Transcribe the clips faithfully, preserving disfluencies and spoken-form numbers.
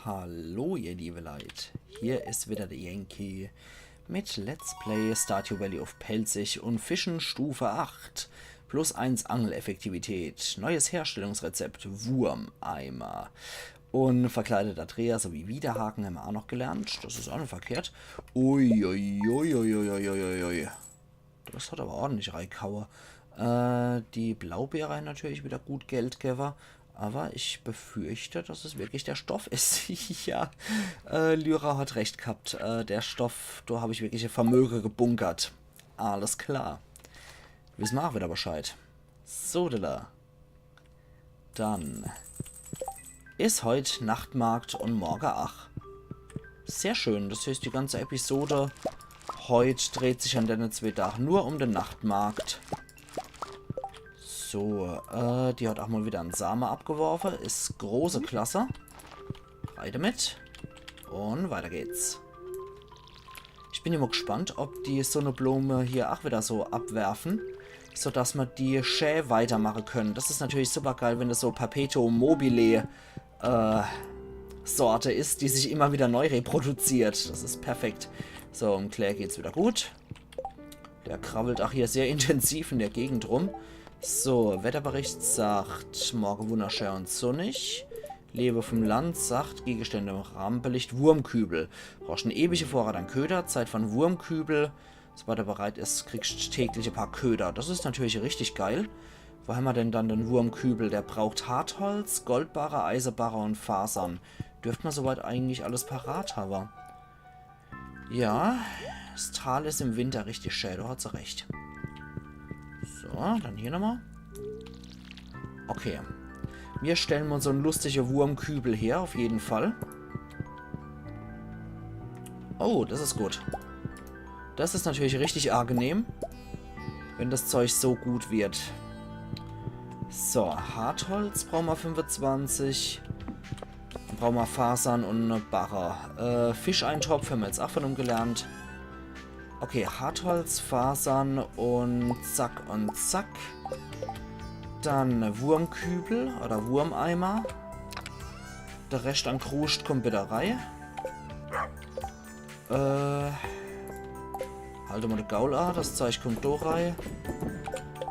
Hallo ihr liebe Leit, hier is wieder der Yankee mit Let's Play Stardew Valley uff Pälzisch un Fischen Stufe acht. Plus eins Angeleffektivität, neues Herstellungsrezept, Wurmeimer. Un verkleideter Dreher sowie Wiederhaken hämmer aa noch gelernt, des is aa net verkehrt. Ui, ui, ui, ui, ui, ui, ui, ui. Des hat awwer ordentlich reikaue. Äh, die Blaubeere natürlich wieder gut Geld gewwe. Awwer ich befürchte, dass es wirklich der Stoff is. Ja, äh, Lyra hat recht gehabt. Äh, der Stoff, do hab ich wirklich e Vermöge gebunkert. Alles klar. Wisse mer aa wieder Bescheid. So, da. Dann is heut Nachtmarkt un morge ach. Sehr schön, des heißt, die ganze Episode heut dreht sich an denne zwee Daach nur um de Nachtmarkt. So, äh, die hat ach mol wieder en Same abgeworfe. Is große Klasse. Rein damit. Un weiter geht's. Ich bin immer gespannt, ob die Sonneblome hier ach wieder so abwerfe, so dass mer die schä weitermache kenne. Des is natürlich super geil, wenn des so Perpetuum mobile, äh, Sorte is, die sich immer wieder neu reproduziert. Des is perfekt. So, um Claire geht's wieder gut. Der krabbelt ach hier sehr intensiv in der Gegend rum. So, Wetterbericht sagt, morge wunnerschä un sunnig. Lewe vum Land sagt, Gegenstände im Rampenlicht, Wurmkübel. Brauchscht en ewige Vorrat an Köder, Zeit von Wurmkübel. Sobald er bereit is, kriegscht täglich e paar Köder. Des is natürlich richtig geil. Wo hämmer denn dann de Wurmkübel? Der braucht Hartholz, Goldbarre, Eisebarre un Fasern. Dürft mer soweit eigentlich alles parat hawwe. Ja, des Tal is im Winter richtig schä, do hat se recht. So, dann hier nochmol. Okay. Mir stelle mol so en lustige Wurmkübel her, uff jeden Fall. Oh, des is gut. Des is natürlich richtig angenehm, wenn des Zeug so gut wird. So, Hartholz brauche mer fünfezwanzig. Dann brauche mer Fasern un e Barre. Äh, Fischeintopf hämmer jetzt ach von em gelernt. Okay, Hartholz, Fasern un zack un zack. Dann Wurmkübel oder Wurmeimer. De Rescht an Kruscht kummt wieder rei. Äh, halt mol de Gaul a, des Zeug kummt do rei.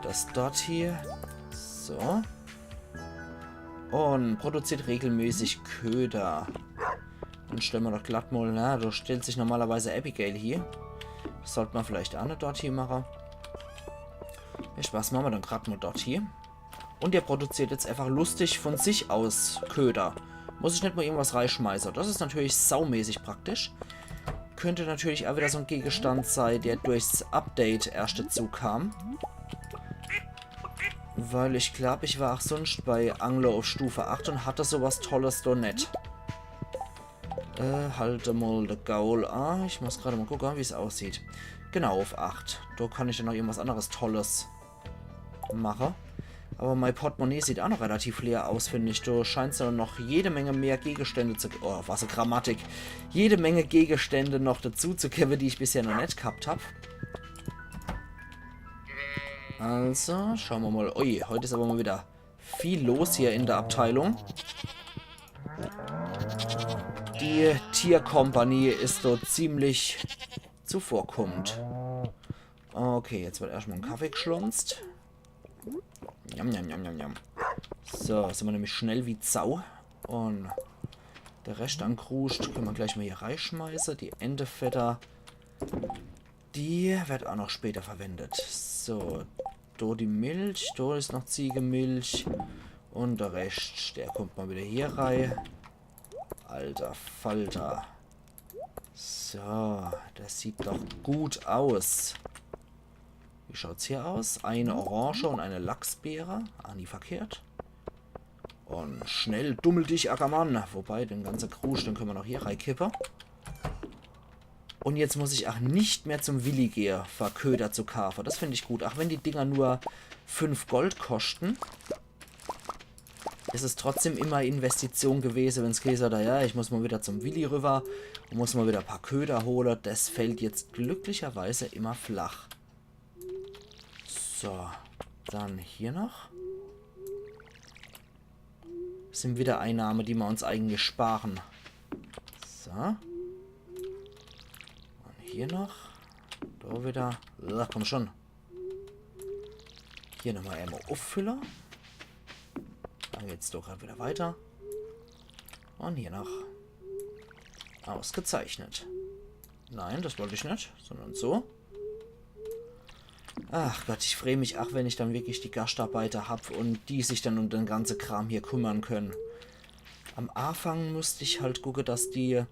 Des dort hier. So. Un produziert regelmäßig Köder. Dann stelle mer doch glatt mol, na, do stellt sich normalerweise Abigail hie. Sollt mer vielleicht aa net dort hie mache. Weescht was, mache mer dann grad mol dort hie. Un der produziert jetzt einfach lustig von sich aus Köder. Muss ich net mol irgendwas reischmeiße. Des is natürlich saumäßig praktisch. Könnt natürlich aa wieder so en Gegenstand sei, der durchs Update erscht dezu kam. Weil ich glaab, ich war ach sunscht bei Angler uff Stufe acht un hatte so was Tolles do net. Äh, halt mol de Gaul a. Ich muss grad mol gucke, wie's aussieht. Genau, uff acht. Do kann ich dann noch irgendwas anneres Tolles mache. Awwer mei Portemonnaie sieht aa noch relativ leer aus, find ich. Do scheint's jo noch jede Menge mehr Gegenstände zu... Oh, was e Grammatik. Jede Menge Gegenstände noch dezu zu gewwe, die ich bisher noch net gehabt hab. Also, schaue mer mol. Ui, heut is awwer mol wieder viel los hier in de Abteilung. Die Tierkompanie is do ziemlich zuvorkommend. Okay, jetzt werd erscht mol en Kaffee gschlunzt. Njam, njam, njam, njam, njam. So, sin mer nämlich schnell wie Sau. Un de Rescht an Kruscht kenne mer gleich mol hier reischmeiße. Die Entefedder, die werd aa noch später verwendet. So, do die Milch, do is noch Ziegemilch. Un de Rescht, der kummt mol wieder hier rei. Alter Falter. So, des sieht doch gut aus. Wie schaut's hier aus? Eine Orange un eine Lachsbeere. Ah, nie verkehrt. Un schnell, dummel dich, Ackermann. Wobei, den ganze Kruscht, den kenne mer noch hier reikippe. Un jetzt muss ich ach net mehr zum Willi gehe, fer Köder zu kaafe. Des find ich gut. Ach wenn die Dinger nur fünf Gold koschte, is es trotzdem immer Investition gewese, wenn's gheeße hat, ja, ich muss mol wieder zum Willi rüwwer un muss mol wieder e paar Köder hole. Des fallt jetzt glücklicherweise immer flach. So, dann hier noch. Sin wieder Einnahme, die mer uns eigentlich spare. Ja. Und hier noch. Da wieder. Ja, komm schon. Hier nochmal einmal uffülle. Dann geht's doch grad wieder weiter. Und hier noch. Ausgezeichnet. Nein, das wollte ich nicht, sondern so. Ach Gott, ich freu mich ach, wenn ich dann wirklich die Gastarbeiter hab und die sich dann um den ganze Kram hier kümmern können. Am Anfang musst ich halt gucke, dass die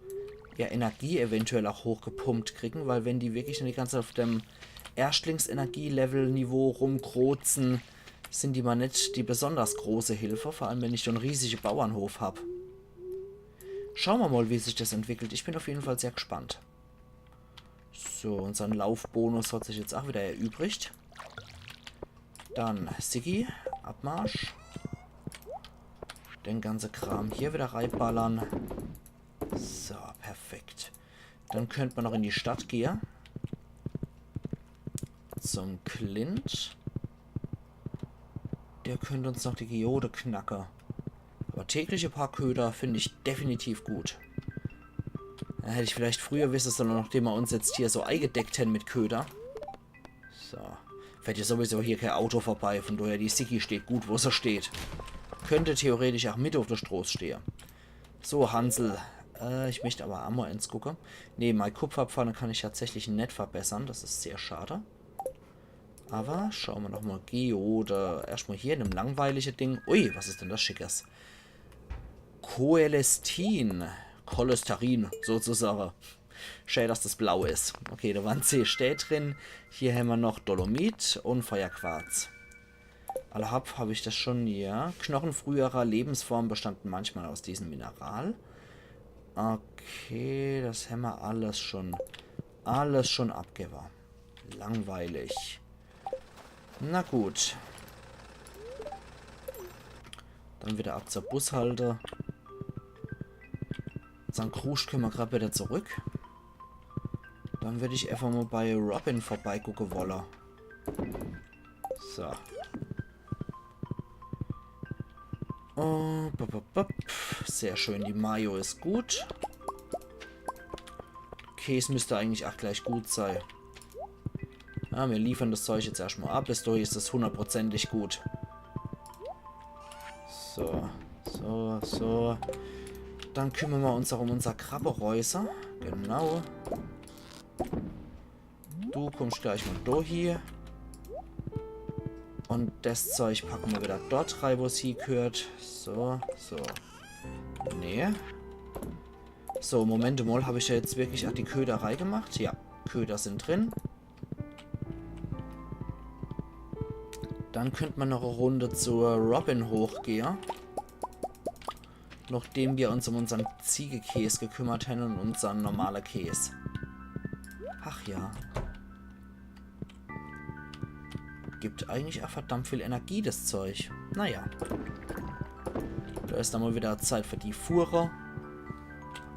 ihr Energie eventuell auch hochgepumpt kriegen, weil wenn die wirklich dann die ganze Zeit auf dem Erstlingsenergielevel-Niveau rumkrotzen, sind die mal net die besonders große Hilfe, vor allem wenn ich so en riesige Bauernhof hab. Schauen wir mal, wie sich das entwickelt. Ich bin auf jeden Fall sehr gespannt. So, unseren Laufbonus hat sich jetzt auch wieder erübrigt. Dann Siggi, Abmarsch. Den ganze Kram hier wieder reinballern. So, perfekt. Dann könnte man noch in die Stadt gehe. Zum Clint. Der könnte uns noch die Geode knacke. Aber tägliche paar Köder finde ich definitiv gut. Da hätt ich vielleicht früher wisse solle, nachdem wir uns jetzt hier so eingedeckt hätten mit Köder. So. Fährt ja sowieso hier kein Auto vorbei, von daher die Siggi steht gut, wo sie steht. Könnte theoretisch auch mit auf der Stroß stehe. So, Hansel. Äh, ich möchte aber einmal ins gucke. Nee, meine Kupferpfanne kann ich tatsächlich net verbessern. Das ist sehr schade. Aber schauen wir noch mal. Geode. Erstmal hier in dem langweilige Ding. Ui, was ist denn das Schickes? Coelestin. Cholesterin, sozusagen. Schä, dass das blau is. Okay, da waren zehn Stää drin. Hier hämmer noch Dolomit und Feuerquarz. Alla hopp, hab ich das schon, ja. Knochen früherer Lebensform bestanden manchmal aus diesem Mineral. Okay, das hämmer alles schon. Alles schon abgewwe. Langweilig. Na gut. Dann wieder ab zur Bushalte. Sankt Krusch können wir grad wieder zurück. Dann würd ich einfach mal bei Robin vorbeigucke wolle. So. Oh, bup, bup, bup. Sehr schön, die Mayo is gut. Käs müsst eigentlich auch gleich gut sei. Ja, wir liefern das Zeug jetzt erstmal ab. Bis dahin is das hundertprozentig gut. So, so, so. Dann kümmern wir uns auch um unser Krabberäuser. Genau. Du kommst gleich mal do hier. Und das Zeug packen wir wieder dort rein, wo es hingehört. So, so. Nee. So, Moment mal, hab ich da jetzt wirklich auch die Köder reingemacht? Ja, Köder sind drin. Dann könnt man noch e Runde zur Robin hochgehe. Nachdem wir uns um unsern Ziegekäs gekümmert haben und unsern normale Käs. Ach ja. Gibt eigentlich auch verdammt viel Energie, das Zeug. Naja. Da is dann mal wieder Zeit für die Fuhre.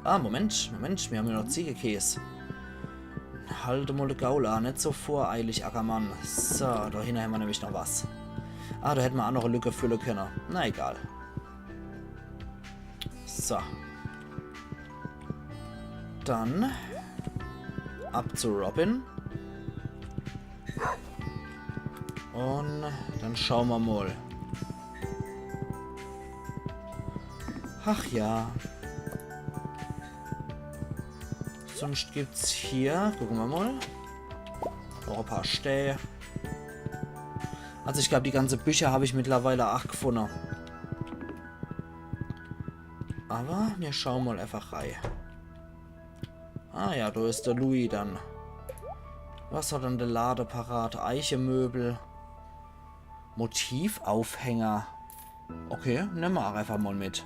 Ah, Moment, Moment, wir haben ja noch Ziegekäs. Halt mal de Gaul an, net so voreilig, Ackermann. So, da hinne hämmer nämlich noch was. Ah, da hätte mer auch noch e Lücke fülle könne. Na egal. So. Dann ab zu Robin. Und dann schauen wir mal. Ach ja. Sonst gibt's hier, gucken wir mal. Noch ein paar Stää. Also ich glaube, die ganze Bücher habe ich mittlerweile aach gefunden. Aber wir schauen mal einfach rein. Ah ja, da ist der Louis dann. Was hat dann der Lade parat? Eichemöbel. Motivaufhänger. Okay, nehmen wir auch einfach mal mit.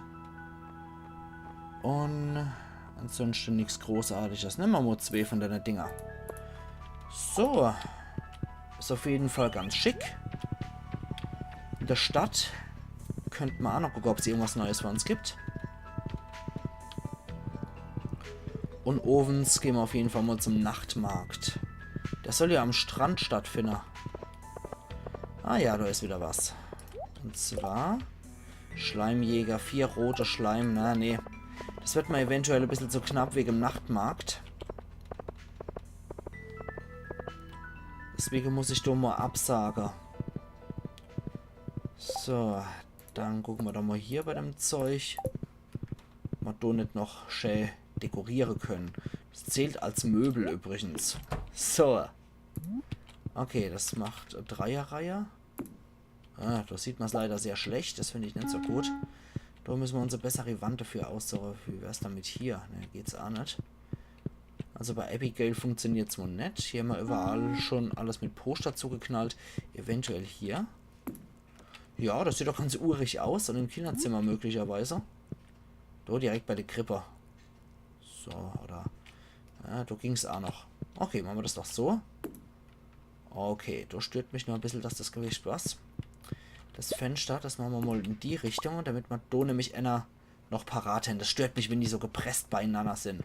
Und ansonsten nichts Großartiges. Nehmen wir mal zwei von deine Dinger. So. Ist auf jeden Fall ganz schick. In der Stadt könnte man auch noch gucken, ob es irgendwas Neues für uns gibt. Und abends gehen wir auf jeden Fall mal zum Nachtmarkt. Der soll ja am Strand stattfinden. Ah ja, da ist wieder was. Und zwar Schleimjäger, vier rote Schleim. Na, nee. Es wird mer eventuell e bissel zu knapp wegem Nachtmarkt. Deswege muss ich do mol absage. So, dann gucke mer doch mol hier bei dem Zeug. Ob mer do net noch schä dekoriere könne. Es zählt als Möbel übrigens. So. Okay, das macht e Dreierreihe. Ah, do sieht mer's leider sehr schlecht. Das find ich net so gut. Do müsse mer uns e besseri Wand dafür aussuche. Wie wär's dann mit hier? Ne, geht's aa net. Also bei Abigail funktioniert's wohl net. Hier hämmer überall schon alles mit Poster zugeknallt. Eventuell hier. Ja, das sieht doch ganz urig aus. Un im Kinderzimmer möglicherweise. Do direkt bei der Krippe. So, oder? Ja, do ging's aa noch. Okay, mache mer das doch so. Okay, do stört mich nur e bissel, dass das Gewicht was. Das Fenster, das mache mer mol in die Richtung, damit mer do nämlich eener noch parat hän. Das stört mich, wenn die so gepresst beinanner sin.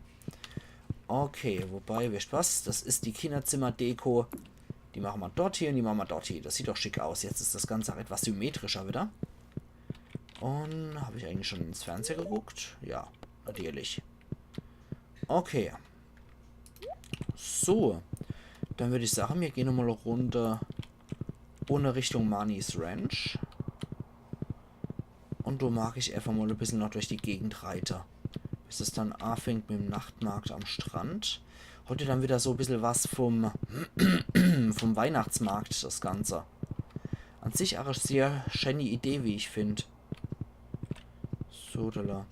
Okay, wobei, wisst was? Das is die Kinderzimmerdeko. Die mache mer dort hie un die mache mer dort hie. Das sieht doch schick aus. Jetzt is das Ganze aa etwas symmetrischer wieder. Un hab ich eigentlich schon ins Fernseh geguckt? Ja, natürlich. Okay. So. Dann würd ich sage, mir gehn nochmol e Runde unne Richtung Marnie's Ranch. Un do mag ich eefach mol e bissel noch durch die Gegend reite. Bis es dann aafängt mit em Nachtmarkt am Strand. Hot dann wieder so e bissel was vom, vom Weihnachtsmarkt, das Ganze. An sich aa e sehr schäni Idee, wie ich find. So, do la.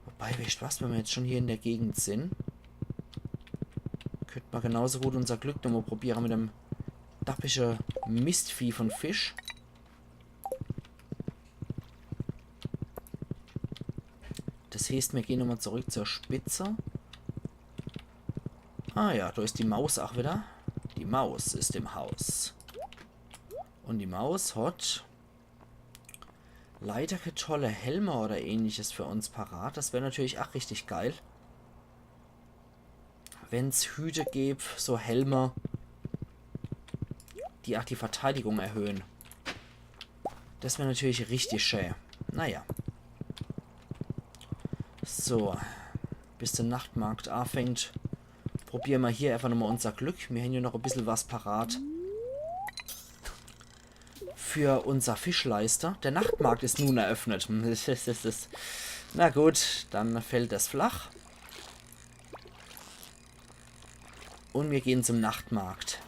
Wobei, wisst was, wenn mer jetzt schon hier in der Gegend sin, könnt mer genauso gut unser Glück nochmol probiere mit dem dappische Mistvieh von Fisch. Das heeßt, mir gehn nochmol zurück zur Spitze. Ah ja, do is die Maus aa wieder. Die Maus is im Haus. Un die Maus hot leider kee tolle Helme oder ähnliches für uns parat. Das wär natürlich aa richtig geil. Wenn's Hüte gäb, so Helme, die aa die Verteidigung erhöhen. Das wär natürlich richtig schä. Naja. So. Bis der Nachtmarkt aafängt, probiere mer hier eefach nochmol unser Glück. Mir hän jo noch e bissel was parat für unser Fischleister. Der Nachtmarkt is nun eröffnet. Hm, das is, das is. Na gut, dann fällt das flach. Un mir gehn zum Nachtmarkt.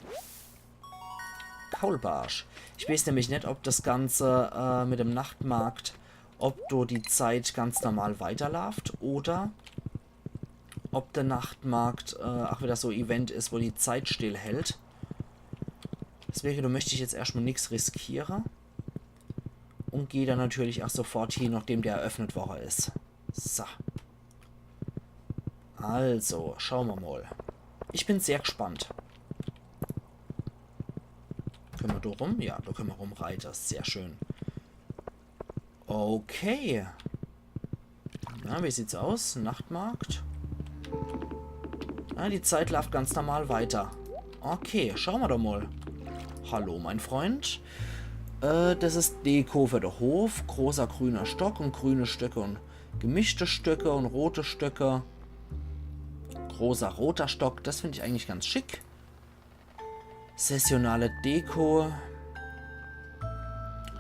Kaulbarsch. Ich weeß nämlich net, ob das Ganze, äh, mit dem Nachtmarkt, ob do die Zeit ganz normal weiterlaaft oder ob der Nachtmarkt, äh, aa wieder so e Event is, wo die Zeit stillhält. Deswege, do möcht ich jetzt erschtmol nix riskiere. Un geh dann natürlich aa sofort hie, nachdem der eröffnet worre is. So. Also, schaue mer mol. Ich bin sehr gespannt. Könne mer do rum? Ja, do könne mer rumreite. Sehr schön. Okay. Na, wie sieht's aus? Nachtmarkt? Na, die Zeit laaft ganz normal weiter. Okay, schaue mer doch mol. Hallo, mein Freund. Äh, das is Deko für de Hof. Großer grüner Stock un grüne Stöcke un gemischte Stöcke un rote Stöcke. Großer roter Stock, das find ich eigentlich ganz schick. Saisonale Deko.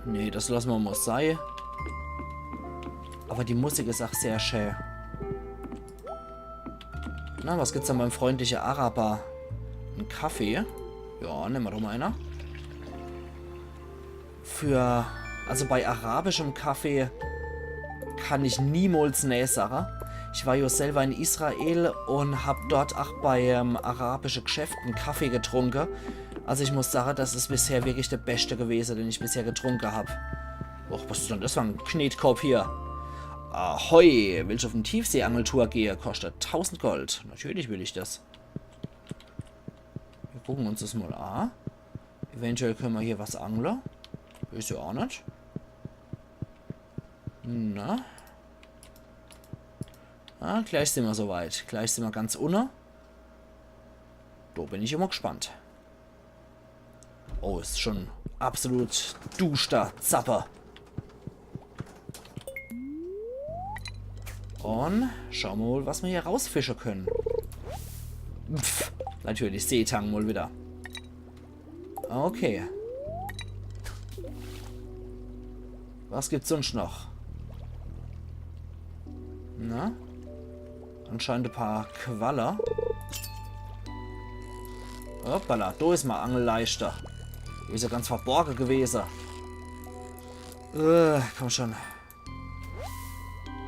Nee, das lasse mer mol sei. Aber die Musik is aa sehr schä. Na, was gibt's dann beim freundliche Araber? En Kaffee? Ja, nemme mer doch mol eener. Für, also bei arabischem Kaffee kann ich niemols nee sage. Ich war jo selber in Israel un hab dort aa bei, ähm, arabische Geschäfte en Kaffee getrunke. Also ich muss sage, das is bisher wirklich der beschte gewese, den ich bisher getrunke hab. Och, was is dann das für en Knetkopp hier? Ahoi, willst du auf en Tiefseeangeltour gehe? Kostet tausend Gold. Natürlich will ich das. Mir gucken uns das mol aa. Eventuell könne mer hier was angle. Weeß jo aa net. Na? Ah, gleich sin mer soweit. Gleich sin mer ganz unne. Do bin ich immer gespannt. Oh, is schon absolut duster, Zapper. Und schaue mer mol, was mer hier rausfische könne. Pff, natürlich Seetang mol wieder. Okay. Was gibt's sonst noch? Na? Anscheinend e paar Qualle. Hoppala, do is mei Angelleischter. Die is ja ganz verborge gewese. Äh, komm schon.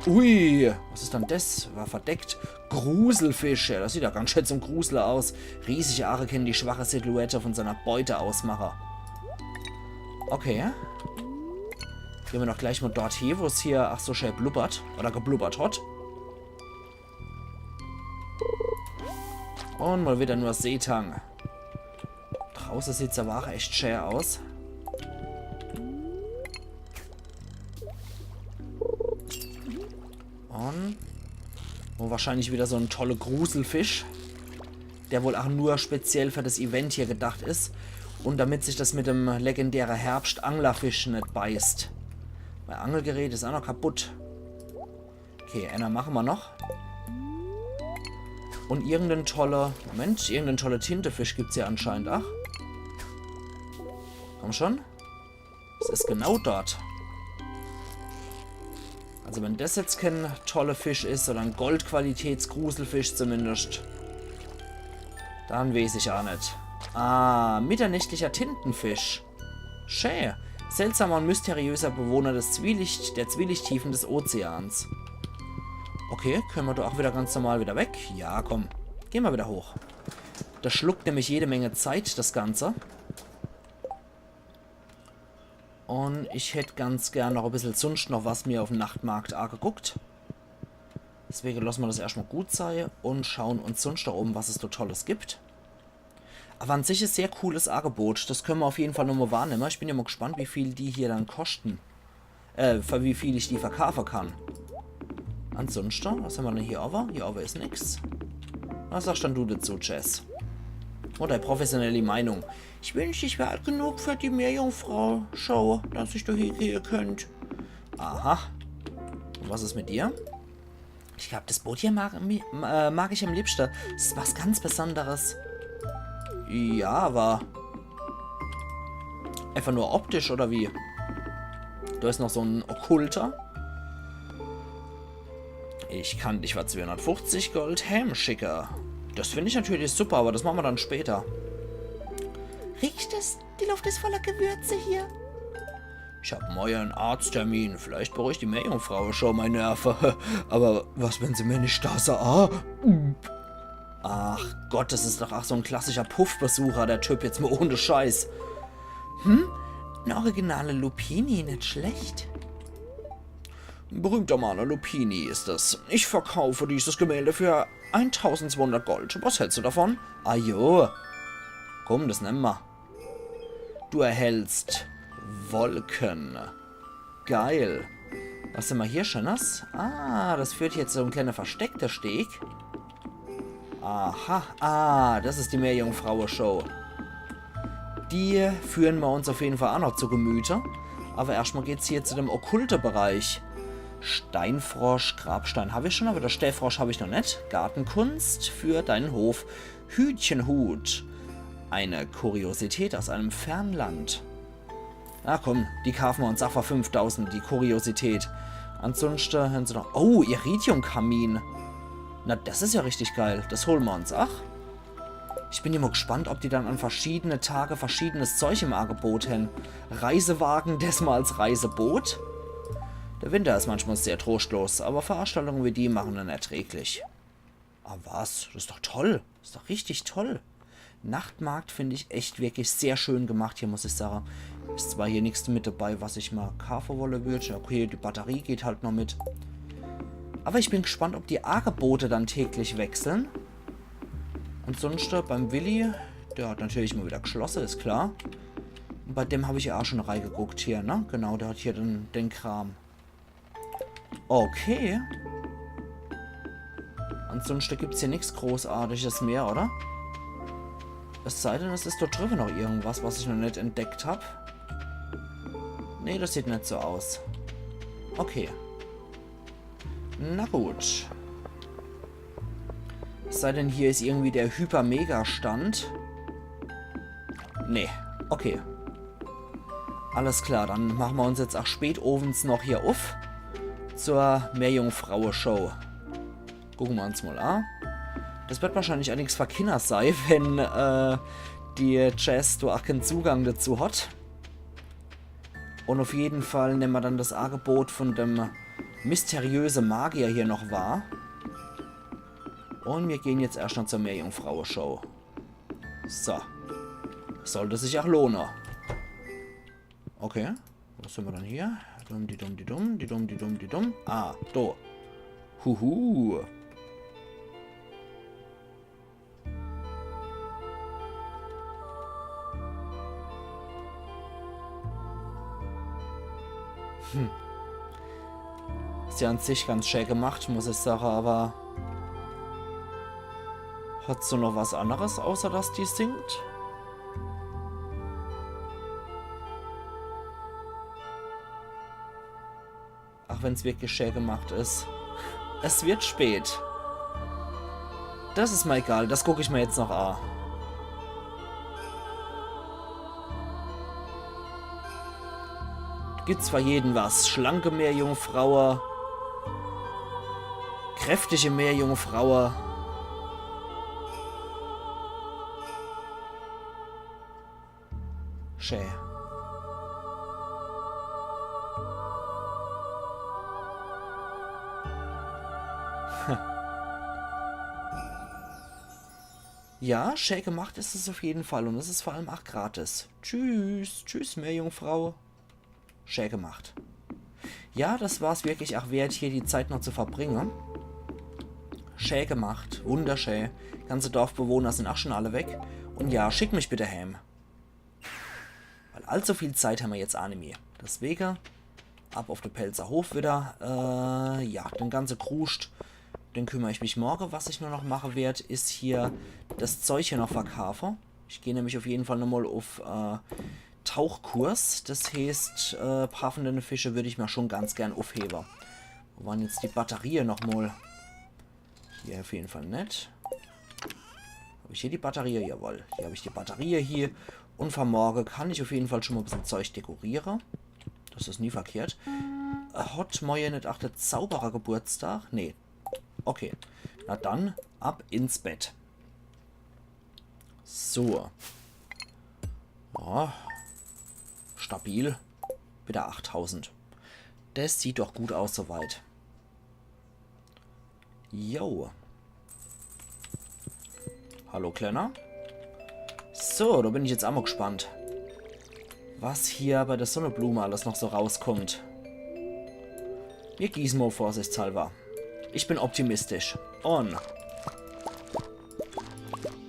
Ui, was is dann des? War verdeckt. Gruselfisch, ja, das sieht ja ganz schön zum Grusle aus. Riesige Aache kennen die schwache Silhouette von seiner Beute ausmache. Okay. Gehn mer doch gleich mol dort hie, wo's hier, ach so, schön blubbert. Oder geblubbert hat. Und mol wieder nur Seetang. Drauße sieht's aber auch echt schön aus. Und, und wahrscheinlich wieder so en tolle Gruselfisch, der wohl auch nur speziell für das Event hier gedacht is. Und damit sich das mit dem legendäre Herbst-Anglerfisch net beißt. Mei Angelgerät is auch noch kaputt. Okay, einer mache mer noch. Und irgendein toller, Moment, irgendein toller Tintefisch gibt's hier anscheinend. Ach. Komm schon. Es is genau dort. Also wenn das jetzt kein toller Fisch is, oder en Goldqualitätsgruselfisch zumindest, dann weeß ich auch net. Ah, mitternächtlicher Tintenfisch. Schä. Seltsamer und mysteriöser Bewohner des Zwielicht, der Zwielichttiefen des Ozeans. Okay, könne mer doch auch wieder ganz normal wieder weg. Ja, komm. Gehn mer wieder hoch. Das schluckt nämlich jede Menge Zeit, das Ganze. Und ich hätt ganz gern noch e bissel sunscht noch was mir auf'm Nachtmarkt ageguckt. Deswege losse mer das erscht mol gut sei und schauen uns sunscht da oben, was es so Tolles gibt. Aber an sich e sehr cooles Agebot. Das könne mer auf jeden Fall nochmol wahrnehme. Ich bin ja mol gespannt, wie viel die hier dann kosten. Äh, für wie viel ich die verkaufe kann. Ansunschte, was hämmer dann hier owwe? Hier owwe is nix. Was sagst dann du dazu, Jess? Oh, dei professionelle Meinung. Ich wünschte, ich wär alt genug für die Meerjungfrau-Show, dass ich do hiegehe könnt. Aha. Und was is mit dir? Ich glaub, das Boot hier mag, mi- äh, mag ich am liebschte. Das is was ganz Besonderes. Ja, aber einfach nur optisch, oder wie? Do is noch so en Okkulter. Ich kann dich für zweihundertfünfzig Gold heemschicke. Das find ich natürlich super, aber das mache mer dann später. Riecht es? Die Luft is voller Gewürze hier. Ich hab morje en Arzttermin. Vielleicht beruhigt die Meerjungfrau schon mei Nerve. Aber was, wenn se mir net da sa-, ah? Ach Gott, das is doch ach so en klassischer Puffbesucher, der Typ, jetzt mol ohne Scheiß. Hm? En originale Lupini, net schlecht. Berühmter Maler Lupini ist es. Ich verkaufe dieses Gemälde für eintausendzweihundert Gold. Was hältst du davon? Ajo. Komm, das nemme mer. Du erhältst Wolken. Geil. Was hämmer hier Schönes? Ah, das führt jetzt so en kleiner versteckter Steg. Aha. Ah, das is die Meerjungfraue-Show. Die führen mer uns auf jeden Fall auch noch zu Gemüte. Aber erscht mol geht's hier zu dem okkulte Bereich. Steinfrosch, Grabstein hab ich schon, aber der Steinfrosch hab ich noch net. Gartenkunst für deinen Hof. Hütchenhut. Eine Kuriosität aus einem fernen Land. Na komm, die kaafe mer uns ach für fünftausend, die Kuriosität. Ansunschte hän se noch. Oh, Iridiumkamin. Na, das is ja richtig geil. Das hole mer uns ach. Ich bin immer gespannt, ob die dann an verschiedene Tage verschiedenes Zeug im Agebot hän. Reisewagen, desmal als Reiseboot. Der Winter is manchmal sehr trostlos, aber Veranstaltungen wie die mache en erträglich. Ah was, das is doch toll. Das is doch richtig toll. Nachtmarkt find ich echt wirklich sehr schön gemacht hier, muss ich sage. Is zwar hier nix mit dabei, was ich mol kaafe wolle würd. Okay, die Batterie geht halt noch mit. Aber ich bin gespannt, ob die Agebote dann täglich wechseln. Ansunschte beim Willi, der hat natürlich mol wieder geschlosse, is klar. Und bei dem hab ich ja auch schon reigeguckt hier, ne? Genau, der hat hier den, den Kram. Okay. Ansunschte gibt's hier nix Großartiges mehr, oder? Es sei denn, es is dort driwwe noch irgendwas, was ich noch net entdeckt hab. Nee, das sieht net so aus. Okay. Na gut. Es sei denn, hier is irgendwie der Hyper-Mega-Stand. Nee, okay. Alles klar, dann mache mer uns jetzt ach spätowends noch hier uff zur Meerjungfraue-Show. Gucke mer uns mol a. Des werd wahrscheinlich ach nix fer Kinner sei, wenn, äh, die Jess do ach kän Zugang dazu hat. Un uff jeden Fall nemme mer dann des Agebot vun dem mysteriöse Magier hier noch wahr. Un mir gehn jetzt erscht noch zur Meerjungfraue-Show. So. Sollt sich ach lohne. Okay. Was hän mer dann hier? Dum, di dum, di dum, di dum, di dum, di dum. Ah, do. Huhu. Hm. Is jo an sich ganz schä gemacht, muss ich sage, awwer hat se noch was anneres, außer dass die singt? Ach wenn's wirklich schä gemacht is. Es wird spät. Des is mer egal, des guck ich mer jetzt noch a. Gibt's fer jeden was. Schlanke Meerjungfraue. Kräftige Meerjungfraue. Schä. Ja, schä gemacht is es uff jeden Fall un es is vor allem ach gratis. Tschüss, tschüss, Meerjungfrau. Schä gemacht. Ja, des war's wirklich ach wert, hier die Zeit noch zu verbringe. Schä gemacht, wunderschä. Ganze Dorfbewohner sin ach schun alle weg. Un ja, schick mich bitte häm. Weil allzu viel Zeit hämmer jetzt ach nimmi. Deswege ab uff de Pälzer Hof widder. Äh, ja, den ganze Kruscht, den kümmer ich mich morge. Was ich nur noch mache werd, is hier des Zeug hier noch verkaafe. Ich geh nämlich uff jeden Fall nochmol uff, äh, Tauchkurs. Des heeßt, äh, paar vun dene Fische würd ich mer schun ganz gern uffhewe. Wo ware jetzt die Batterie nochmol? Hier uff jeden Fall net. Hab ich hier die Batterie? Jawohl, hier hab ich die Batterie hier. Un fer morge kann ich uff jeden Fall schun mol e bissel Zeug dekoriere. Des is nie verkehrt. Äh, hot morje net ach de Zauberer Geburtstag? Nee. Okay. Na dann, ab ins Bett. So. Ja. Stabil. Widder achttausend. Des sieht doch gut aus soweit. Jo. Hallo, Klenner. So, do bin ich jetzt ach mol gspannt, was hier bei de Sonneblume alles noch so rauskummt. Mir gieße mol vorsichtshalber. Ich bin optimistisch. Un.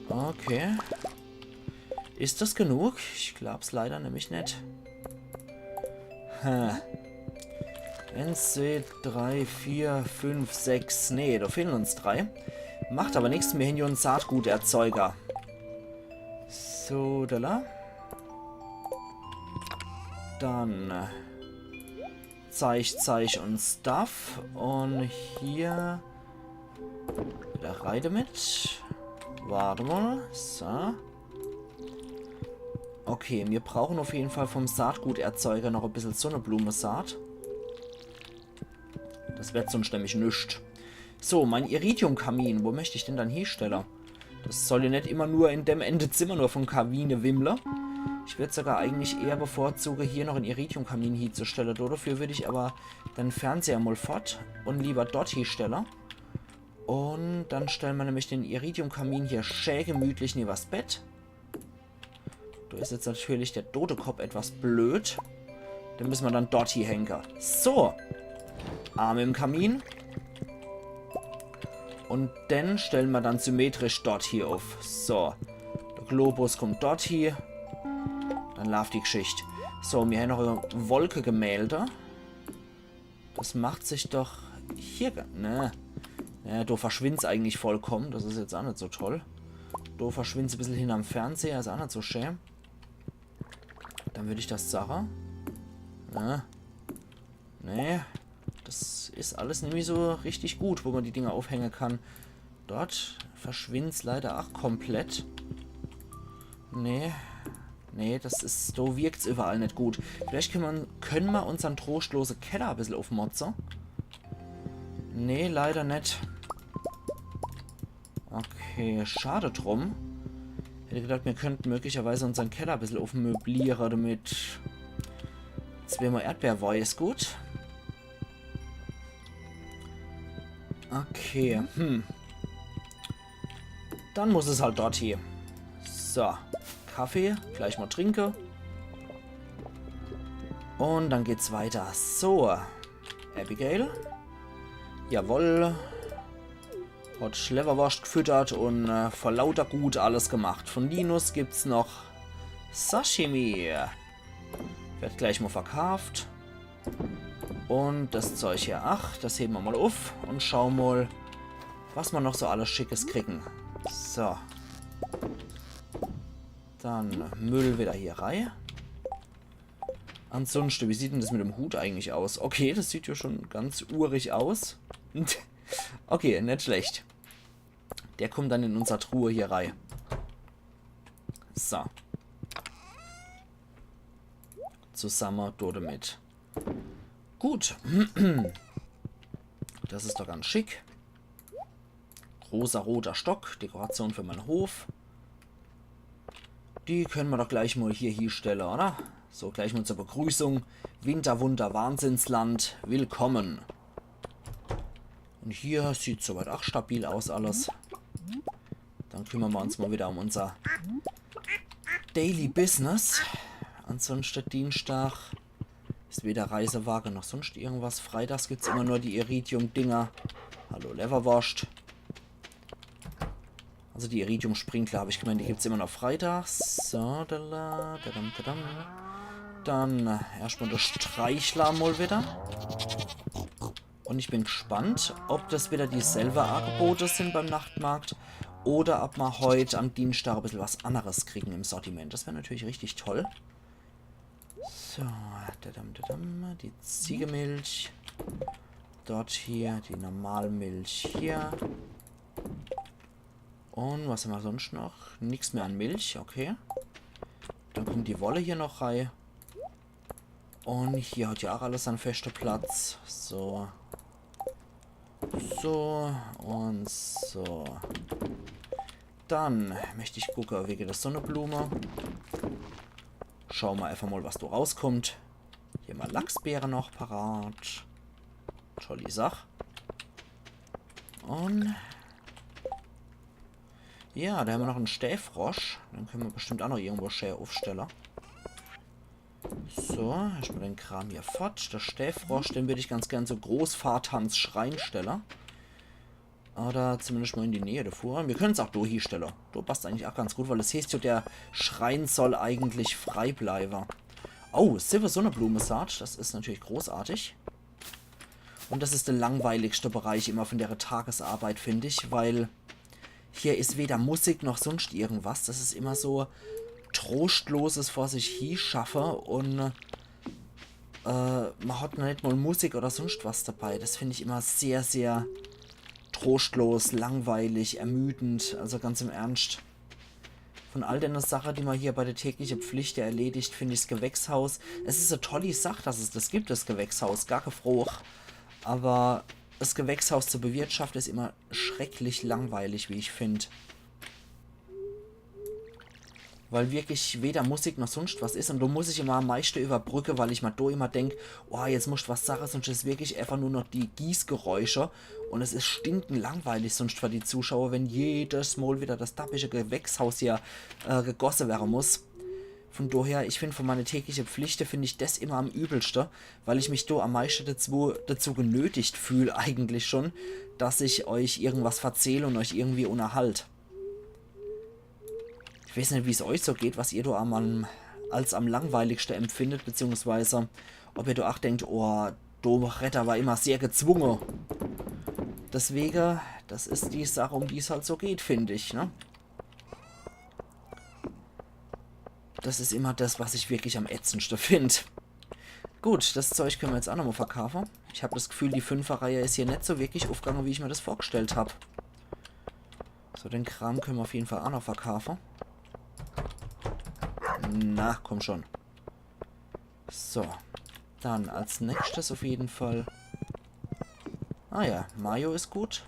Okay. Is des genug? Ich glaab's leider nämlich net. Ha. Eins, zwei, drei, vier, fünf, sechs. Nee, do fehlen uns drei. Macht awwer nix, mir hän jo en Saatguterzeuger. So, do la. Dann, äh, Zeich, Zeich un Stuff. Un hier widder rei demit. Wart mol. So. Okay, mir brauchen uff jeden Fall vum Saatguterzeuger noch e bissel Sonneblumesaat. Des werd sunscht nämlich nix. So, mein Iridiumkamin. Wo möcht ich den dann hiestelle? Des soll jo net immer nur in dem eene Zimmer nur vun Kamine wimmle. Ich würd sogar eigentlich eher bevorzuge, hier noch en Iridiumkamin hiezustelle. Dodefür würd ich awwer den Fernseher mol fort un liewer dort hiestelle. Un dann stelle mer nämlich den Iridiumkamin hier schä gemütlich newe's Bett. Do is jetzt natürlich de Dodekopp etwas blöd. Den müsse mer dann dort hiehänge. So. Arm im Kamin. Un den stelle mer dann symmetrisch dort hie uff. So. De Globus kummt dort hie. Dann laaft die Gschicht. So, mir hän noch e Wolkegemälde. Des macht sich doch hier, ga- ne. Ja, do verschwindt's eigentlich vollkomme. Des is jetzt ach net so toll. Do verschwindt's e bissel hinnerm Fernseher, is ach net so schä. Dann würd ich des sage. Ne. Nee. Das is alles nimmi so richtig gut, wo ma die Dinger uffhänge kann. Dort verschwind's leider ach komplett. Nee. Nee, das is, do wirkt's überall net gut. Vielleicht könne ma, könne ma unsern troschtlose Keller e bissel uffmotze. Nee, leider net. Okay, schade drum. Hätt gedacht, mir könnten möglicherweise unsern Keller e bissel uffmöbliere, damit zweemol Erdbeerwoi is gut. Okay, hm. Dann muss es halt dort hie. So, Kaffee, gleich mol trinke. Un dann geht's weiter. So, Abigail. Jawoll. Hat Lewwerworscht gfüttert un, äh, vor lauter Gut alles gemacht. Von Linus gibt's noch Sashimi. Werd gleich mol verkaaft. Un das Zeug hier, ach, das hewe ma mol uff un schaue mol, was ma noch so alles Schickes kriegen. So. Dann Müll wieder hier rei. Ansunschte, wie sieht denn das mit dem Hut eigentlich aus? Okay, das sieht ja schon ganz urig aus. Okay, net schlecht. Der kommt dann in unser Truhe hier rei. So. Zusamme do damit. Gut. Das is doch ganz schick. Rosa-roter Stock, Dekoration für mein Hof. Die könne ma doch gleich mol hier hiestelle, oder? So, gleich mol zur Begrüßung. Winterwunder, Wahnsinnsland, willkommen. Un hier sieht's soweit ach stabil aus alles. Dann kümmere ma uns mol wieder um unser Daily Business. Ansunschte Dienstag is weder Reisewage noch sunscht irgendwas. Freidags gibt's immer nur die Iridium-Dinger. Hallo Lewwerworscht. Also die Iridium-Sprinkler, hab ich gemeint, die gibt's immer noch freidags. So, da, da, da, dam, da, dam. Dann, äh, erscht mol de Streichler mol wieder. Un ich bin gespannt, ob das wieder dieselbe Angebote sin beim Nachtmarkt oder ob ma heut am Dienstag e bissel was anneres kriegen im Sortiment. Das wär natürlich richtig toll. So, dadam, dadam, die Ziegemilch. Dort hier die normale Milch hier. Un was hämmer sunscht noch? Nix mehr an Milch, okay. Dann kommt die Wolle hier noch rei. Un hier hat ja ach alles seinen feschte Platz. So. So un so. Dann möcht ich gucke wege de Sonneblume. Schaue ma einfach mol, was do rauskommt. Hier mol Lachsbeere noch parat. Tolli Sach. Un ja, do hämmer noch en Stäfrosch. Den könne ma bestimmt ach noch irgendwo schää uffstelle. So, erscht mol den Kram hier fort. De Stäfrosch, den würd ich ganz gern zu Großvaters Schrein stelle. Oder zumindescht mol in die Näh devun. Mir könne's ach do hiestelle. Do passt's eigentlich ach ganz gut, weil es heeßt jo, de Schrein soll eigentlich frei bleiwe. Oh, Silver Sonneblume-Saat, das is natürlich großartig. Un das is de langweiligschte Bereich immer von dere Tagesarbeit, find ich, weil hier is weder Musik noch sunscht irgendwas. Das is immer so troschtloses vor sich hie schaffe un, äh, ma hat noch net mol Musik oder sunscht was dabei. Das find ich immer sehr, sehr troschtlos, langweilig, ermüdend. Also ganz im Ernscht. Von all dene Sache, die ma hier bei de tägliche Pflicht erledigt, find ich's Gewächshaus. Es is e tolli Sach, dass es das gibt, das Gewächshaus. Gar kee Froch. Aber das Gewächshaus zu bewirtschafte is immer schrecklich langweilig, wie ich find. Weil wirklich weder Musik noch sunscht was is. Un do muss ich immer am meischte überbrücke, weil ich ma do immer denk, oh, jetzt muscht was sache, sunscht is wirklich einfach nur noch die Gießgeräusche. Un es is stinkelangweilig sunscht für die Zuschauer, wenn jedes Mol wieder das dappische Gewächshaus hier, äh, gegosse werre muss. Von doher, ich find, von meine tägliche Pflichte find ich das immer am übelschte, weil ich mich do am meischte dazu, dazu genötigt fühl eigentlich schon, dass ich euch irgendwas verzähl un euch irgendwie unterhalt. Ich weeß net, wie's euch so geht, was ihr do am, am, als am langweiligschte empfindet, beziehungsweise ob ihr do ach denkt, oh, do redd er awwer immer sehr gezwunge. Deswege, das is die Sach, um die's halt so geht, find ich, ne? Das is immer das, was ich wirklich am ätzendschte find. Gut, das Zeug könne ma jetzt ach nochmol verkaafe. Ich hab das Gefühl, die Fünferreihe is hier net so wirklich ufgange, wie ich mir das vorgestellt hab. So, den Kram könne mer uf jeden Fall ach noch verkaafe. Na, komm schon. So, dann als nächstes uf jeden Fall. Ah ja, Mayo is gut.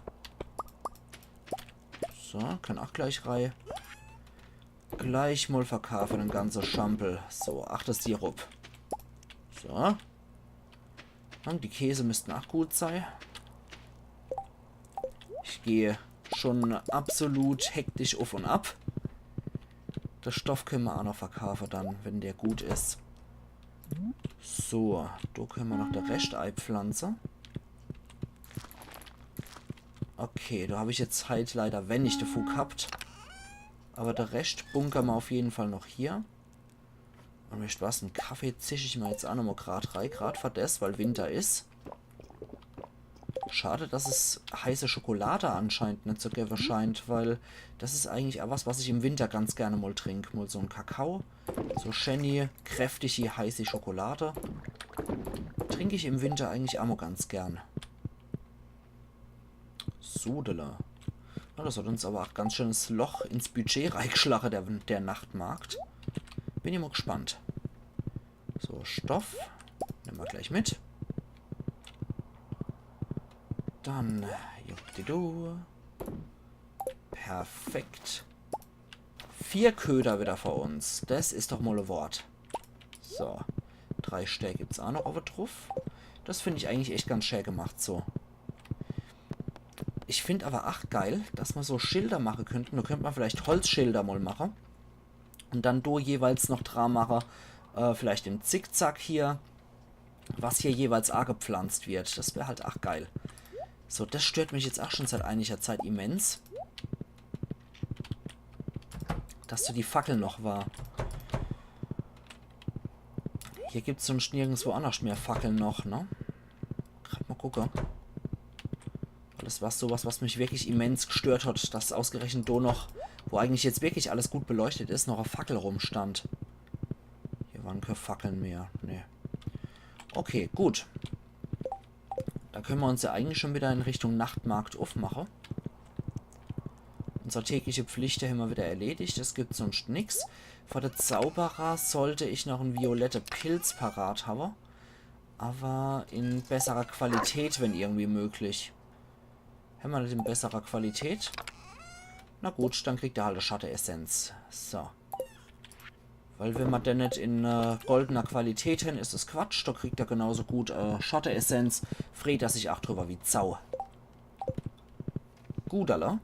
So, kann ach gleich rei. Gleich mol verkaafe, den ganze Schampel. So, ach, de Sirup. So. Un die Käse müssten ach gut sei. Ich geh schon absolut hektisch uf un ab. De Stoff könne mer ach noch verkaafe dann, wenn der gut is. So, do könne mer noch de Rescht eipflanze. Okay, do hab ich jetzt halt leider wenig devu gehabt. Awwer de Rescht bunkere mer uf jeden Fall noch hier. Un wisst was, en Kaffee zisch ich mer jetzt ach nochmol grad rei, grad for des, weil Winter is. Schade, dass es heiße Schokolade anscheinend net zu gewwe scheint, weil das is eigentlich ach was, was ich im Winter ganz gerne mol trink. Mol so en Kakao, so schäni, kräftige, heiße Schokolade. Trink ich im Winter eigentlich ach mol ganz gern. Sodele. Ja, das hat uns awwer ach ganz schönes Loch ins Budget reigeschlache, der, der Nachtmarkt. Bin ich mol gespannt. So, Stoff. Nemme mer gleich mit. Dann, juppdidu. Perfekt. Vier Köder wieder vor uns. Das is doch mol e Wort. So. Drei Stää gibt's ach noch owwe druff. Das find ich eigentlich echt ganz schää gemacht so. Ich find awwer ach geil, dass mer so Schilder mache könnten. Do könnt mer vielleicht Holzschilder mol mache. Un dann do jeweils noch dra mache, äh, vielleicht im Zickzack hier, was hier jeweils agepflanzt wird. Das wär halt ach geil. So, das stört mich jetzt ach schon seit einiger Zeit immens. Dass do die Fackel noch war. Hier gibt's sunscht nirgendswo annerscht mehr Fackel noch, ne? Grad mol gucke. Weil das war so was, was mich wirklich immens gestört hat, dass ausgerechnet do noch, wo eigentlich jetzt wirklich alles gut beleuchtet is, noch e Fackel rumstand. Hier waren kee Fackeln mehr. Nee. Okay, gut. Do könne mer uns ja eigentlich schon wieder in Richtung Nachtmarkt uffmache. Unser tägliche Pflichte hämmer wieder erledigt. Es gibt sunscht nix. Vor de Zauberer sollt ich noch en violette Pilz parat hawwe. Awwer in besserer Qualität, wenn irgendwie möglich. Hämmer net in besserer Qualität? Na gut, dann kriegt er halt e Schatteessenz. So. Weil wenn mer den net in äh, goldener Qualität hän, is es Quatsch. Do kriegt er genauso gut äh, Schatteessenz. Freet er sich ach drüber wie Sau. Gut, alla.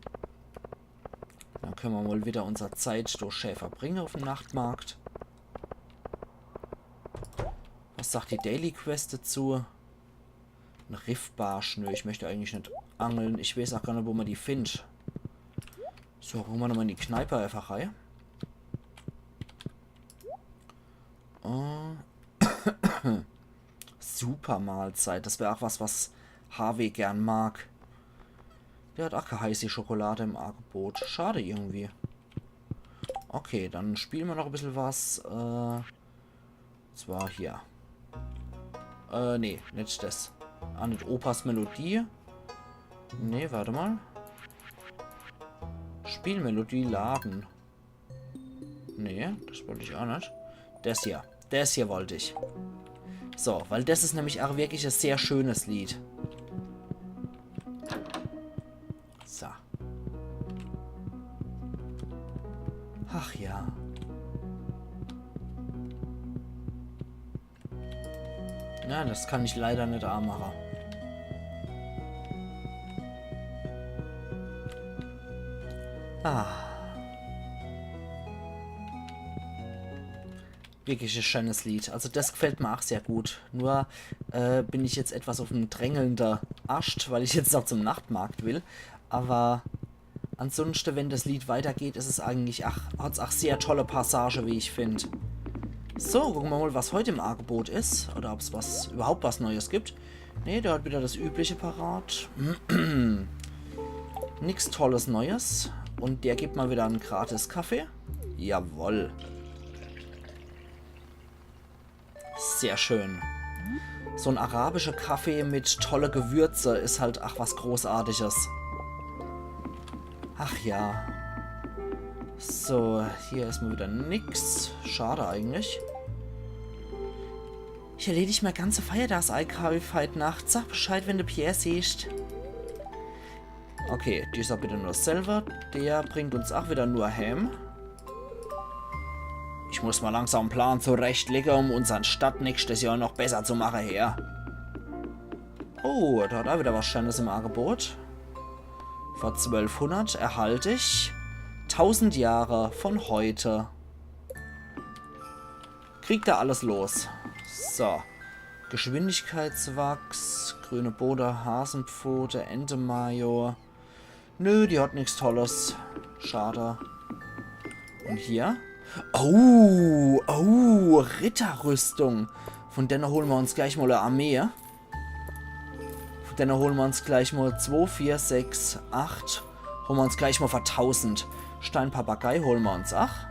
Dann könne mer mol wieder unser Zeit do schää verbringe uffm Nachtmarkt. Was sagt die Daily Quest dazu? En Riffbarsch. Nö, ich möcht eigentlich net angle. Ich weeß ach gar net, wo mer die findt. So, gucke mer nochmol in die Kneipe einfach rei. Äh. Supermahlzeit. Das wär ach was, was Harvey gern mag. Der hat ach kee heiße Schokolade im Agebot. Schade irgendwie. Okay, dann spiele mer noch e bissel was. Äh, zwar hier. Äh, nee, net das. Ah, net Opas Melodie. Nee, wart mol. Spielmelodie laden. Nee, das wollt ich ach net. Das hier. Das hier wollt ich. So, weil das is nämlich ach wirklich e sehr schönes Lied. So. Ach ja. Na, das kann ich leider net aamache. Ah. Wirklich e schönes Lied. Also das gefällt mir ach sehr gut. Nur äh, bin ich jetzt etwas uffm drängelnde Ascht, weil ich jetzt noch zum Nachtmarkt will. Aber ansunschte, wenn das Lied weitergeht, is es eigentlich ach, hat's ach sehr tolle Passage, wie ich find. So, gucke mer mol, was heut im Agebot is. Oder ob's was, überhaupt was Neues gibt. Nee, der hat wieder das Übliche parat. Nix Tolles Neues. Und der gibt mol wieder en gratis Kaffee. Jawoll. Sehr schön. So en arabischer Kaffee mit tolle Gewürze is halt ach was Großartiges. Ach ja. So, hier is mol wieder nix. Schade eigentlich. Ich erledig mei ganze Feiertagseinkauf heit Nacht. Sag Bescheid, wenn de Pierre siehscht. Okay, dieser bitte nur selber. Der bringt uns ach wieder nur heem. Ich muss mol langsam en Plan zurechtlege, um unsern Stadt nächstes Jahr noch besser zu mache, her. Oh, da hat er wieder was Schönes im Angebot. Für zwölfhundert erhalt ich tausend Jahre von heute. Kriegt er alles los. So. Geschwindigkeitswachs, grüne Bode, Hasenpfote, Entemayo. Nö, die hat nix Tolles. Schade. Und hier? Oh, oh, Ritterrüstung. Von denne hole mer uns gleich mol e Armee. Von denne hole mer uns gleich mol zwei, vier, sechs, acht. Hole mer uns gleich mol für tausend. Steinpapagei hole mer uns ach.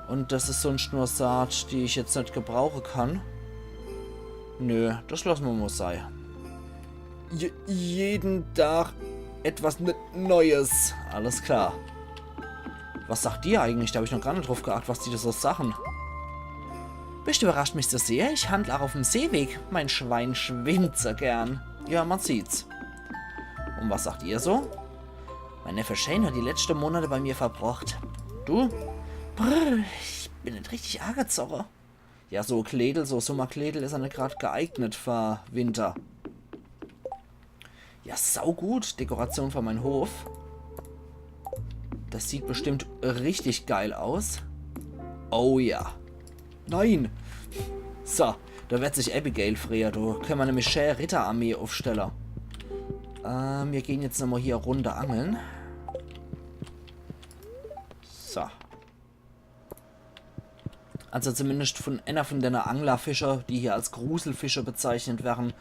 Und das is sunscht nur Saat, die ich jetzt net gebrauche kann. Nö, das lasse mer mol sei. Je jeden Tag etwas N-, Neues. Alles klar. Was sagt ihr eigentlich? Da hab ich noch gar net drauf geacht, was die da so sachen. Bischt überrascht, mich zu sehe? Ich handel ach auf'm Seeweg. Mein Schwein schwimmt so gern. Ja, man sieht's. Und was sagt ihr so? Mein Neffe Shane hat die letzte Monate bei mir verbrocht. Du? Brr, ich bin net richtig agezoge. Ja, so Kleedel, so Summerkleedel is ja net grad geeignet für Winter. Ja, saugut. Dekoration für mein Hof. Das sieht bestimmt richtig geil aus. Oh ja. Nein! So, da werd sich Abigail freue. Da könne mer nämlich schä Ritterarmee aufstelle. Ähm, wir gehen jetzt nochmal hier e Runde angeln. So. Also zumindest von einer von denne Anglerfische, die hier als Gruselfische bezeichnet werden,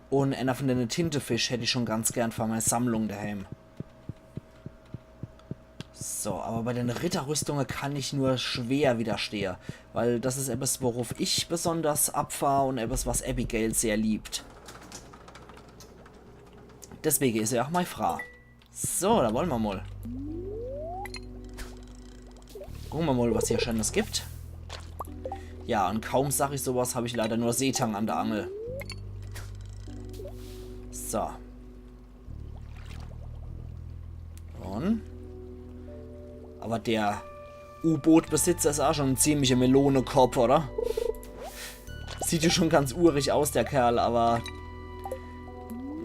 und einer von denne Tintefisch hätt ich schon ganz gern für meine Sammlung daheim. So, aber bei den Ritterrüstungen kann ich nur schwer widerstehe, weil das is etwas, worauf ich besonders abfahr und etwas, was Abigail sehr liebt. Deswegen is er auch meine Frau. So, da wollen wir mal. Gucken wir mal, was hier Schönes gibt. Ja, und kaum sag ich sowas, hab ich leider nur Seetang an der Angel. So. Und? Aber der U-Boot-Besitzer is auch schon ein ziemlicher Melonekopf, oder? Sieht ja schon ganz urig aus, der Kerl, aber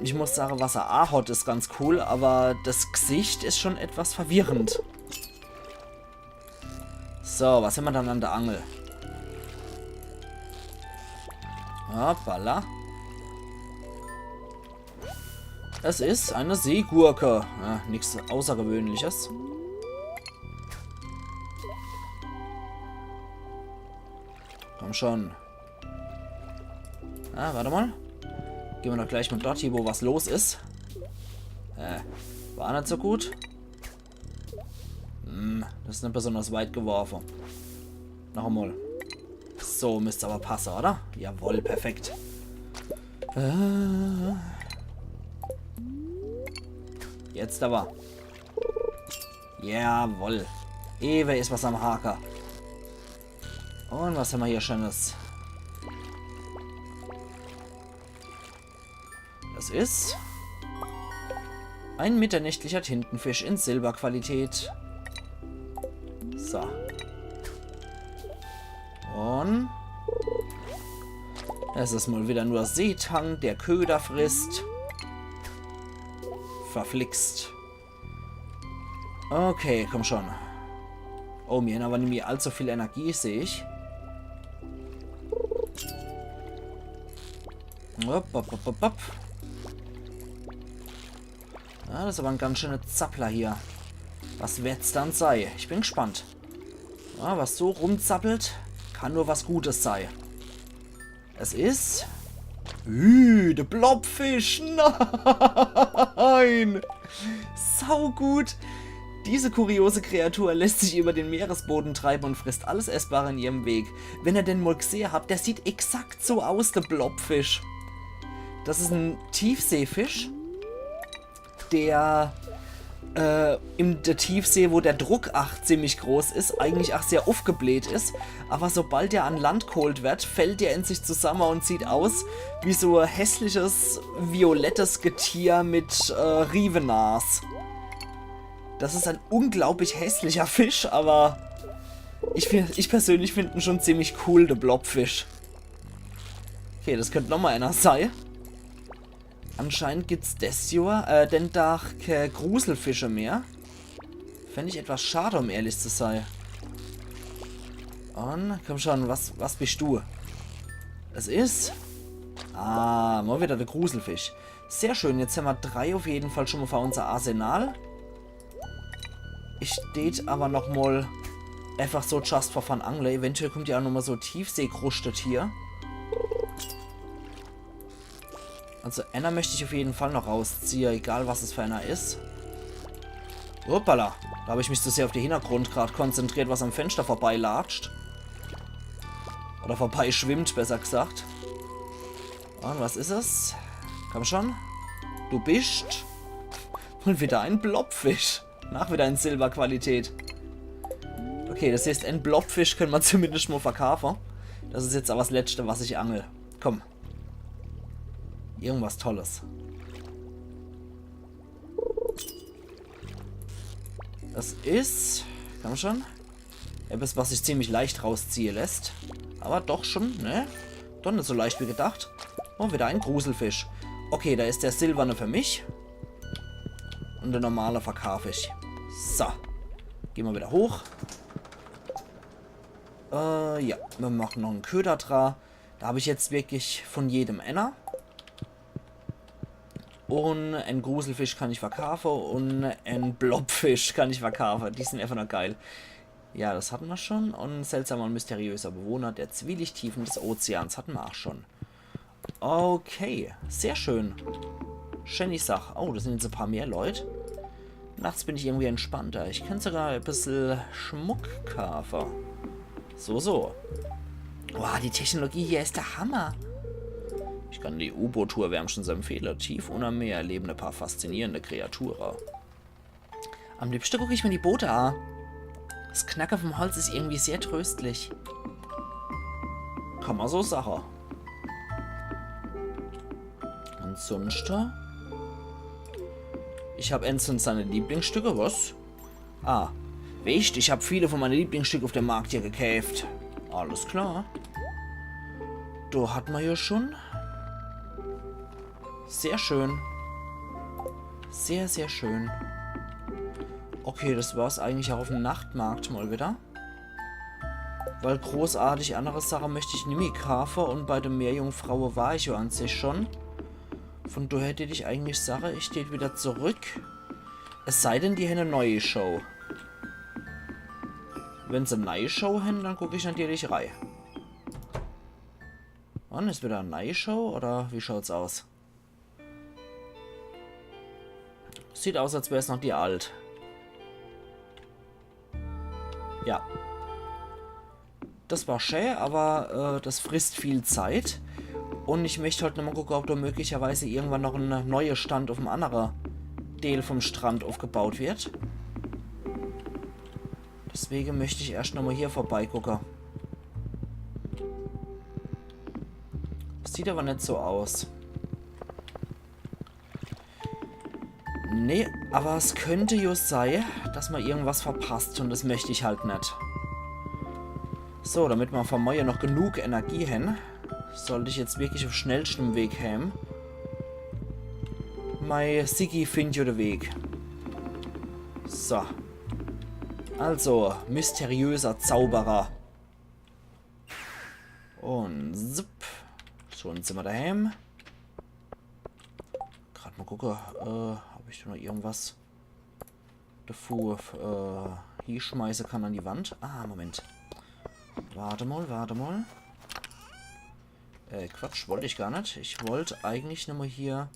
ich muss sagen, was er ahot, is ganz cool, aber das Gesicht is schon etwas verwirrend. So, was hämmer dann an der Angel? Hoppala. Es is eine Seegurke. Ja, nix Außergewöhnliches. Komm schon. Ah, warte mal. Gehen wir doch gleich mal dort hin, wo was los is. Äh, war net so gut. Hm, das is net besonders weit geworfen. Noch einmal. So müsst's aber passen, oder? Jawohl, perfekt. Äh. Jetzt aber. Jawohl. Ewe is was am Haken. Und was hämmer hier Schönes? Das is ein mitternächtlicher Tintenfisch in Silberqualität. So. Und es is mal wieder nur Seetang, der Köder frisst. Verflixt. Okay, komm schon. Oh, mir haben aber nimmi allzu viel Energie, seh ich. Hopp, hopp, hopp, hopp, hopp. Ja, das is aber ein ganz schöner Zappler hier. Was werd's dann sei? Ich bin gespannt. Ja, was so rumzappelt, kann nur was Gutes sei. Es is... Üh, der Blobfisch. Nein! Saugut. Diese kuriose Kreatur lässt sich über den Meeresboden treiben und frisst alles Essbare in ihrem Weg. Wenn er den mol gsehe habt, der sieht exakt so aus, de Blobfisch. Das is en Tiefseefisch, der äh, in de Tiefsee, wo de Druck ach ziemlich groß is, eigentlich ach sehr uffgebläht is. Aber sobald er an Land geholt wird, fällt er in sich zusammen und sieht aus wie so e hässliches, violettes Getier mit äh, Riewenas. Das is en unglaublich hässlicher Fisch, aber ich, find, ich persönlich find en schon ziemlich cool, de Blobfisch. Okay, das könnt nochmal einer sei. Anscheinend gibt's des Johr, äh, den Dach ke Gruselfische mehr. Fänd ich etwas schade, um ehrlich zu sei. Und, komm schon, was, was bist du? Es is... Ah, mol wieder de Gruselfisch. Sehr schön, jetzt hämmer drei auf jeden Fall schon mal für unser Arsenal. Ich tät aber noch mal einfach so just for fun angle. Eventuell kommt ja auch noch mal so Tiefseekruste hier. Also einer möcht ich auf jeden Fall noch rausziehe, egal was es für einer is. Hoppala, da hab ich mich zu sehr auf de Hintergrund grad konzentriert, was am Fenster vorbeilatscht. Oder vorbeischwimmt, besser gesagt. Und was is es? Komm schon. Du bist... Und wieder en Blobfisch. Nach wieder in Silberqualität. Okay, das heißt, en Blobfisch könne mer zumindest mal verkaufe. Das is jetzt aber das Letzte, was ich angel. Komm. Irgendwas Tolles. Das is... Komm schon. Etwas, was sich ziemlich leicht rausziehe lässt. Aber doch schon, ne? Doch net so leicht wie gedacht. Und wieder en Gruselfisch. Okay, da is der silberne für mich. Und de normale verkauf ich. So. Geh mer wieder hoch. Äh, ja, mer mache noch en Köder dra. Da hab ich jetzt wirklich von jedem einer. Und en Gruselfisch kann ich verkaufe und en Blobfisch kann ich verkaufe. Die sin einfach nur geil. Ja, das hatte mer schon. Und seltsamer und mysteriöser Bewohner der Zwielichttiefen des Ozeans hatte mer auch schon. Okay, sehr schön. Schöne Sach. Oh, da sin jetzt e paar mehr Leut. Nachts bin ich irgendwie entspannter. Ich könnt sogar e bissel Schmuck kaafe. So, so. Boah, die Technologie hier is de Hammer. Ich kann die U-Boot-Tour wärmstens empfehle. Tief unnerm Meer leben e paar faszinierende Kreature. Am liebschte guck ich mir die Boote a. Das Knacke vom Holz is irgendwie sehr tröstlich. Kann mer so sache. Ansonsten? Ich hab ens von seine Lieblingsstücke, was? Ah, weescht, ich hab viele von meine Lieblingsstücke auf dem Markt hier gekäft. Alles klar. Do hat mer ja schon. Sehr schön. Sehr, sehr schön. Okay, das war's eigentlich auch auf dem Nachtmarkt mal wieder. Weil großartig andere Sache möcht ich nimmi kaafe und bei de Meerjungfraue war ich ja an sich schon. Von daher tät ich eigentlich sache, ich tät wieder zurück. Es sei denn, die hänn e neue Show. Wenn se e neue Show hänn, dann guck ich natürlich rei. Und is wieder e neue Show, oder wie schaut's aus? Sieht aus, als wär's noch die alt. Ja. Das war schä, aber äh, das frisst viel Zeit. Und ich möcht halt nochmal gucke, ob da möglicherweise irgendwann noch en neue Stand auf em annere Deel vom Strand aufgebaut wird. Deswege möcht ich erscht nochmal hier vorbeigucke. Sieht aber net so aus. Nee, aber es könnt jo sei, dass ma irgendwas verpasst und das möcht ich halt net. So, damit ma für morje noch genug Energie hänn, sollt ich jetzt wirklich auf schnellstem Weg heim. Mei Siggi findt jo de Weg. So. Also, mysteriöser Zauberer. Und zupp. Schon sin ma daheim. Grad mal gucke, äh, ob ich da noch irgendwas dafu, äh, hieschmeiße kann an die Wand. Ah, Moment. Warte mal, warte mal. Äh, Quatsch, wollt ich gar net. Ich wollt eigentlich nur mal hier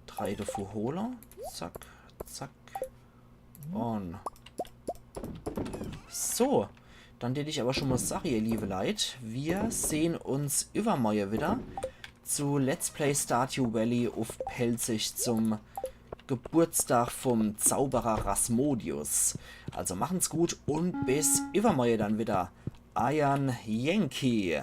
drei dafu hole. Zack, zack. on. So, dann tät ich awwer schun mol sage, ihr liewe Leit, mir sehn uns iwwermorje widder zu Let's Play Stardew Valley uff Pälzisch zum Geburtstag vum Zauberer Rasmodius. Also machen's gut un bis iwwermorje dann widder. Eier Yankee.